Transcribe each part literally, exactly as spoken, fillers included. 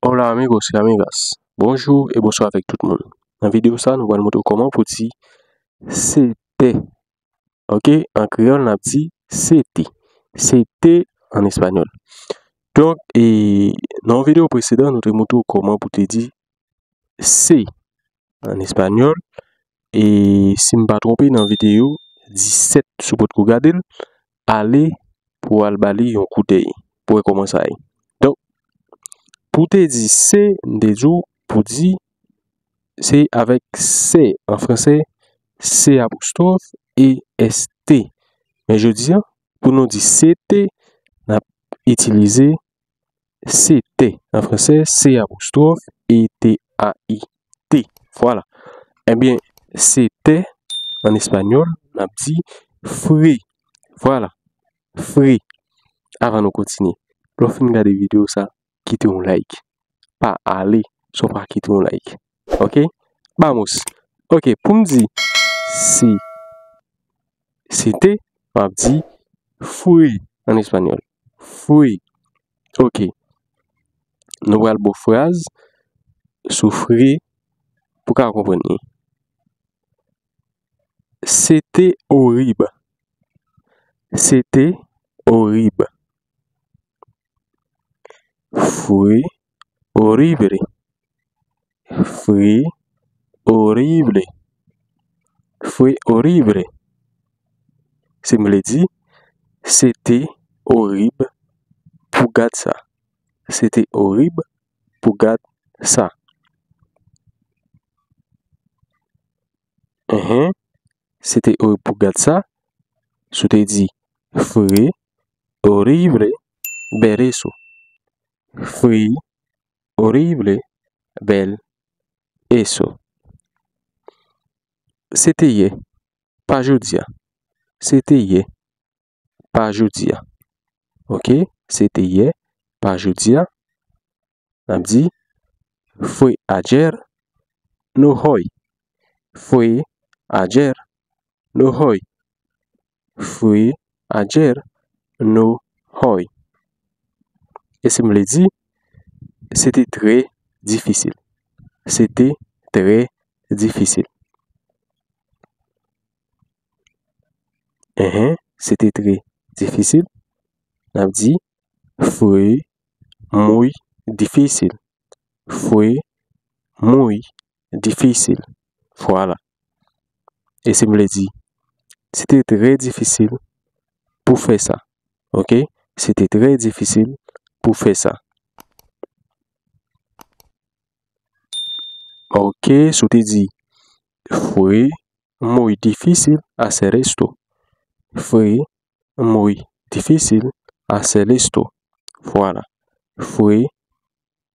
Hola amigos y amigas. Bonjou e bonswa avèk tout moun. Nan videyo sa, nou pral montre w kòman pou di se te. Ok, an kreyòl, n ap di se te. Se te an espanyòl. Donk, e, nan yon videyo presedan, nou te montre w kòman pou te di se an espanyòl. E si m pa twonpe, nan videyo disèt, si w potko gade l, ale pou w al ba li yon koudèy pou wè kòman sa ye. Donk, pou te di se, m te di w pou di se avèk se an fransè, se apostwòf e S T. Men jodi a, pou nou di se te, n ap itilize se te an fransè, se apostwòf e T A I T. Vwala. Ebyen, se te an espanyòl, n ap di fue. Vwala. Fue. Avan nou kontinye, lè w fin gade videyo sa, kite yon like. Pa ale san w pa kite yon like. Ok? Vamos. Ok, pou m di se, se te, m ap di fue an espanyòl. Fue. Ok. Nou pral ba w fraz sou fue pou w ka konprann li. C'était horrible. C'était horrible. Fue horrible. Fue horrible. Fue horrible. Se m vle di, se te orib pou gad sa. Se te orib pou gad sa. Enhen. Se te orib pou gad sa. Si w te di, fue horrible ver eso. Fue horrible ver eso. Se te yè, pa jodi a. Se te yè, pa jodi a. Ok? Se te yè, pa jodi a. N ap di, fue ayer, no hoy. Fue ayer, no hoy. Fue ayer, no hoy. E si m vle di, se te trè difisil. Se te trè difisil. Enhen, se te trè difisil. N ap di, fue muy difícil. Fue muy difícil. Vwala. E si m vle di, se te trè difisil pou fè sa. Ok? Se te trè difisil pou fè sa. Ok, si w te di, fue muy difícil hacer esto. Fue muy difícil hacer esto. Vwala. Fue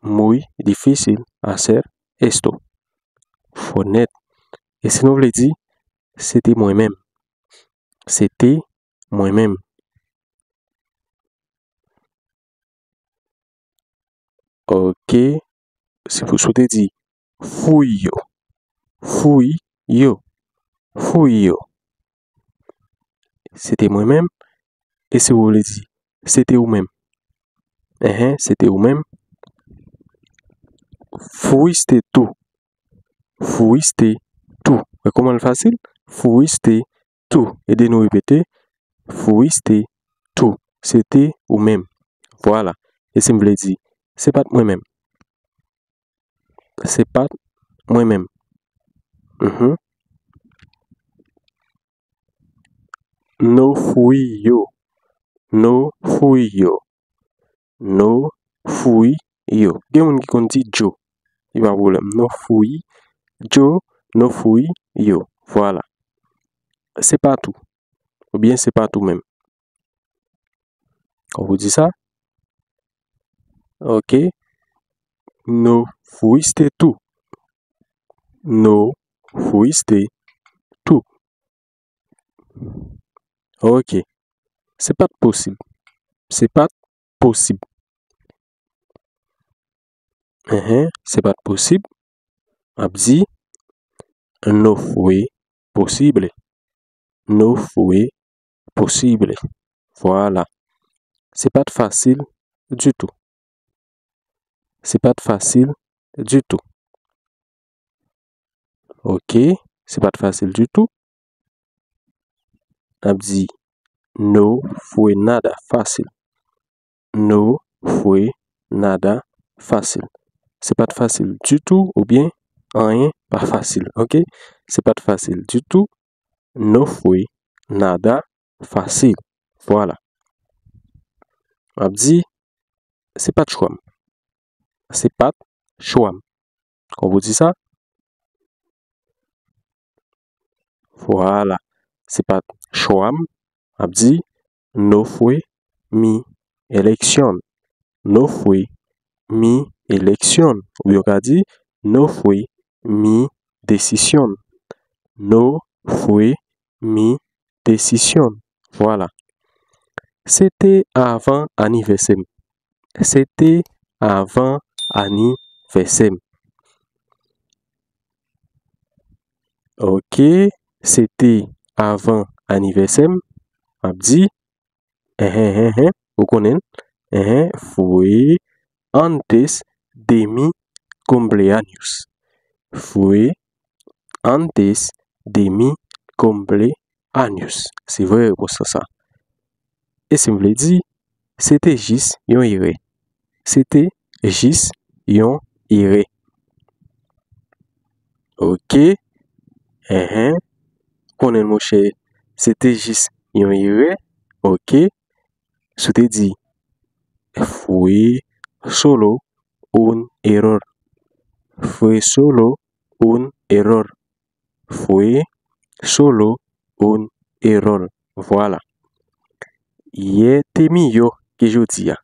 muy difícil hacer esto. Fò nèt. E si nou vle di, se te mwen menm. Se te mwen menm. Ok. Si pou, si w te di, fui yo. Fui yo. Fui yo. Se te mwen menm. E si w vle di, se te ou menm. Enhen, se te ou menm. Fuiste tú. Fuiste tú. Wè kòman l fasil? Fuiste tú. Ede nou repete. Fuiste tú. Se te ou menm. Vwala. E si m vle di, se pa t mwen menm. Se pa t mwen menm. Mhm. No fui yo. No fui yo. No fui yo. Gen moun ki konn di yo. Li pa pwoblèm. No fui yo. No fui yo. Vwala. Se pa t ou. Oubyen se pa t ou menm. Kòman pou di sa? Ok. No fuiste tú. No fuiste tú. Ok. Se pa t posib. Se pa t posib. Enhen, se pa t posib. M ap di, no fue posible. No fue posible. Vwala. Se pa t fasil ditou. Se pa t fasil ditou. Ok, se pa t fasil ditou. N ap di no fue nada fácil. No fue nada fácil. Se pa t fasil ditou oubyen anyen pa fasil. Ok, se pa t fasil ditou. No fue nada fácil. Vwala. M ap di se pa t chwa m. Se pa t chwa m. Kòman pou di sa? Vwala. Se pa t chwa m. M ap di no fue mi elección. No fue mi elección. Oubyen w ka di no fue mi decisión. No fue mi decisión. Vwala. Se te avan anivèsè m. Se te avan anivèsè m. Ok, se te avan anivèsè m. M ap di enhen, enhen, enhen, ou konnen l. Enhen, fue antes de mi cumpleaños. Fue antes de mi cumpleaños. Se vrè repons lan sa. E si m vle di se te jis yon erè? Se te jis yon erè. Ok. Enhen. Konnen l, monchè, se te jis yon erè. Ok. Si w te di fue solo un error. Fue solo un error. Fue solo un error. Vwala. Yè te miyò ke jodi a.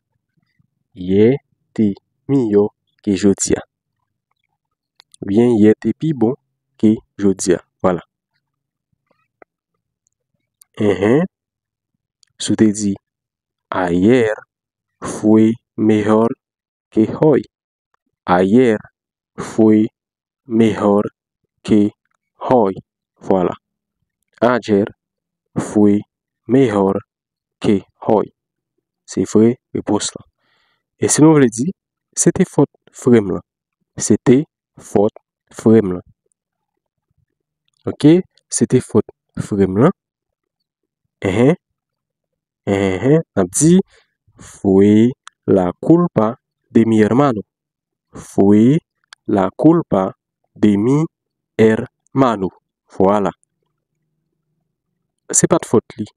Yè te miyò ke jodi a. Oubyen yè te pi bon ke jodi a. Vwala. Enhen. Si w te di ayer fue mejor que hoy. Ayer fue mejor que hoy. Vwala. Ayer fue mejor que hoy. Se vrè repons lan. E si nou vle di se te fòt frè m lan? Se te fòt frè m lan. Ok, se te fòt frè m lan. Enhen. Enhen, n ap di fue la culpa de mi hermano. Fue la culpa de mi hermano. Vwala. Se pa t fòt li.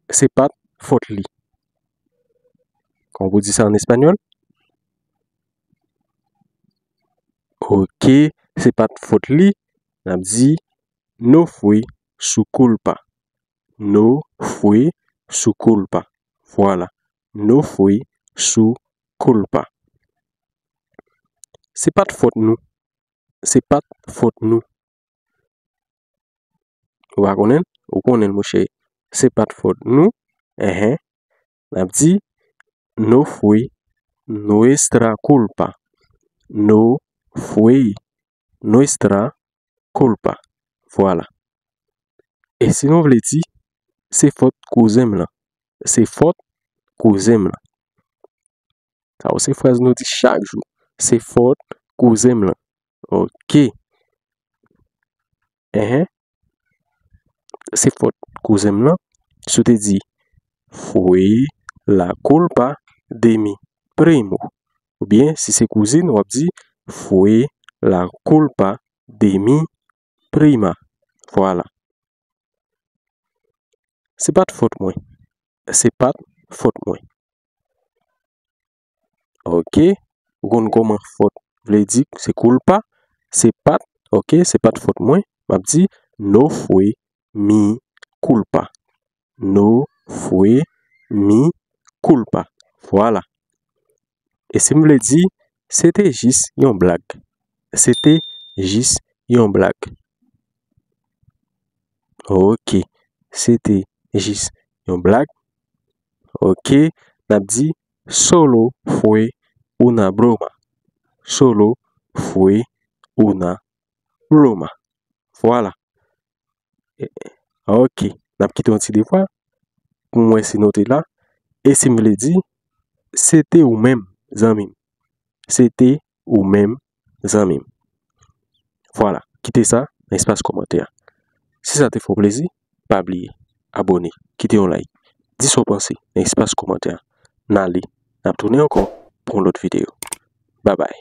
Se pa t fòt li. Kòman pou di sa an espanyòl? Ok, se pa t fòt li. N ap di no fue su culpa. No fue su culpa. Vwala. No fue su culpa. Se pa t fòt nou. Se pa t fòt nou. Ou pa konnen l? Ou konnen l, monchè. Se pa t fòt nou. Enhen. N ap di no fue nuestra culpa. No fue nuestra culpa. Vwala. E si nou vle di se fòt kouzen m lan? Se fòt kouzen m lan. Sa yo se fraz nou di chak jou. Se fòt kouzen m lan. Ok. Enhen. Se fòt kouzen m lan. Si w te di fue la culpa de mi primo. Oubyen si se kouzin, w ap di fue la culpa de mi prima. Vwala. Se pa t fòt mwen. Se pa t fòt mwen. Ok. Ou konn kòman fòt vle di se culpa. Se pa t, ok, se pa t fòt mwen. M ap di no fue mi culpa. No fue mi culpa. Vwala. E si m vle di se te jis yon blag? Se te jis yon blag. Ok. Se te jis yon blag. Ok. N ap di solo fue una broma. Solo fue una broma. Vwala. Ok. N ap kite yon ti devwa pou m wè si nou te la. E si m vle di se te ou menm, zanmi m? Se te ou menm, zanmi m. Vwala, kite sa nan espas kòmantè a. Si sa te fè w plezi, pa bliye abòne, kite yon like, di sa w panse nan espas kòmantè a. N ale, n ap tounen ankò pou yon lòt videyo. Babay.